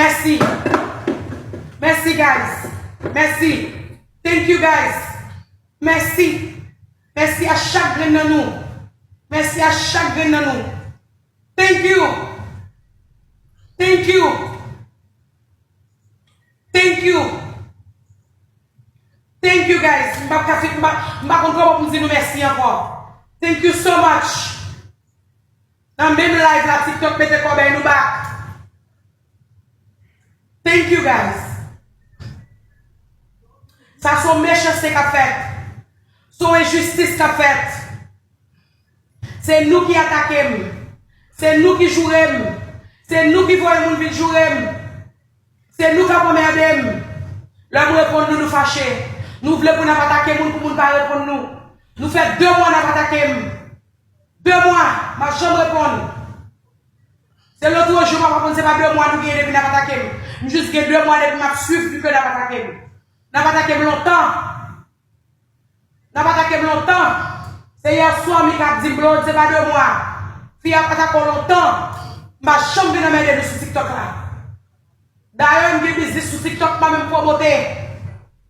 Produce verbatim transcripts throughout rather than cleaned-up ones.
Mèsi. Mèsi, guys. Mèsi. Thank you, guys. Mèsi. Mèsi a chak grenn nan nou. Mèsi a chak grenn nan nou. Thank you. Thank you. Thank you. Thank you, guys. M pa ka fi-, m pa, m pa konn kòman pou m di nou mèsi ankò. Thank you so much. Nan menm live la, TikTok mete kòbèy nou back. Thank you, guys. Sa se yon mechanste k ap fèt. Se yon enjistis k ap fèt. Se nou ki atake m. Se nou ki joure m. Se nou ki voye moun vin joure m. Se nou k ap anmède m. Lè m reponn nou, nou fache. Nou vle pou n ap atake moun, pou moun pa reponn nou. Nou fè de mwa n ap atake m. De mwa, m ap janm reponn. Se lòt jou, m ap aprann se pa de mwa nou genyen depi n ap atake m. M jis gen de mwa depi m ap swiv, pi ke n ap atake m. N ap atake m lontan. N ap atake m lontan. Se yèswa Mika ap di m, Blonde, se pa de mwa. Fi a ap atake w lontan. M pa janm vin anmède nou sou TikTok la. Dayè, m gen biznis sou TikTok, m pa menm pwomote.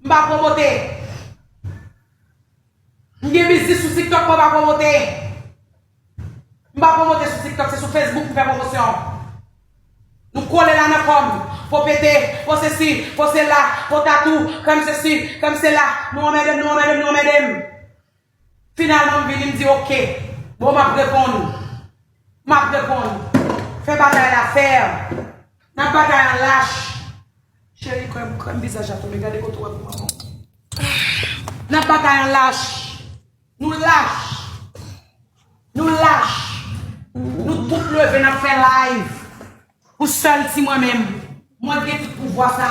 M pa pwomote. M gen biznis sou TikTok, mwen pa pwomote. M pa pwomote sou TikTok, se sou Facebook m fè pwomosyon. Nou kole la nan kò m. Fo pete, fo sesi, fo sela, fo tatou, krèm sesi, krèm sela. Nou anmède m, nou anmède m, nou anmède m. Finalman, m vini, m di, "Oke. Bon, m ap reponn. M ap reponn." Fè batay la fè. N ap batay an lach. Cheri, krèm, krèm vizaj la tonbe. Gade kote w ap pran. N ap batay an lach. Nou lach. Nou lach. Nou tout leve, n ap fè live. Pou sèl ti mwen menm. Mwen gen tout pouvwa sa.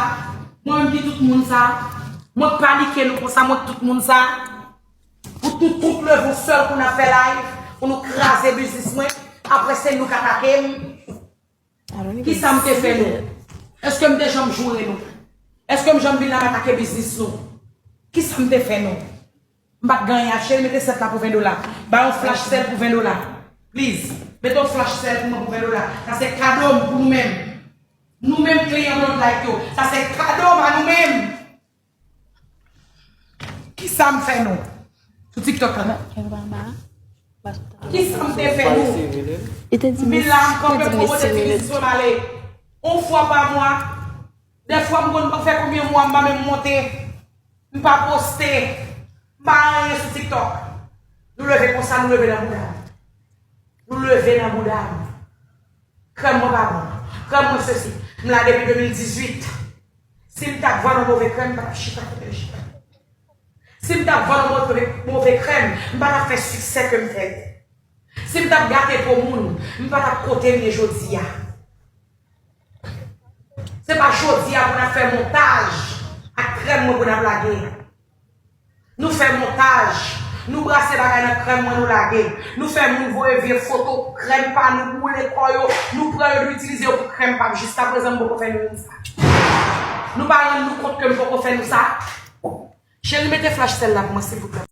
Mwen menm ki tout moun sa. Mwen k panike nou konsa, mwen k tout moun sa. Pou tout, tout leve yon sèl kou n ap fè live. Pou nou kraze biznis mwen. Apre se nou k atake m. Kisa m te fè nou? Èske m te janm joure nou? Èske m janm vin la m atake biznis nou? Kisa m te fè nou? M pa t gen anyen a cheri, mete sèt la pou ven dola. Ba yon flash sèl pou ven dola. Please, mete yon flash sèl pou mwen pou ven dola. Sa se kado m pou nou menm. Nou menm kliyan Blonde Like yo. Sa se kado m a nou menm. Kisa m fè nou? Sou TikTok la. Kisa m te fè nou? M vin la, m kanpe, m pwomote ti biznis mwen, m ale. Yon fwa pa mwa. Dèfwa m konn pa fè konbyen mwa m pa menm monte. M pa poste. M pa anyen sou TikTok. Nou leve konsa, nou leve nan bouda m. Nou leve nan bouda m. Krèm mwen pa bon. Krèm mwen sesi. M la depi de mil dizuit. Si m t ap vann yon move krèm, m pa t ap chita kote m chita. Si m t ap vann yon move, move krèm, m pa t ap fè siksè ke m fè. Si m t ap gate po moun, m pa t ap kote m ye jodi a. Se pa jodi a pou n ap fè montaj ak krèm mwen pou n ap lage. Nou fè montaj, nou brase bagay nan krèm mwen, nou lage. Nou fè moun voye vye foto krèm pa nou, boule kò yo, nou pran yo, nou itilize yo pou krèm pa m. Jiskaprezan, m poko fè nou youn sa. Nou pa rann nou kont ke m poko fè nou sa? Cheri, mete flash sèl la pou mwen, silvouplè.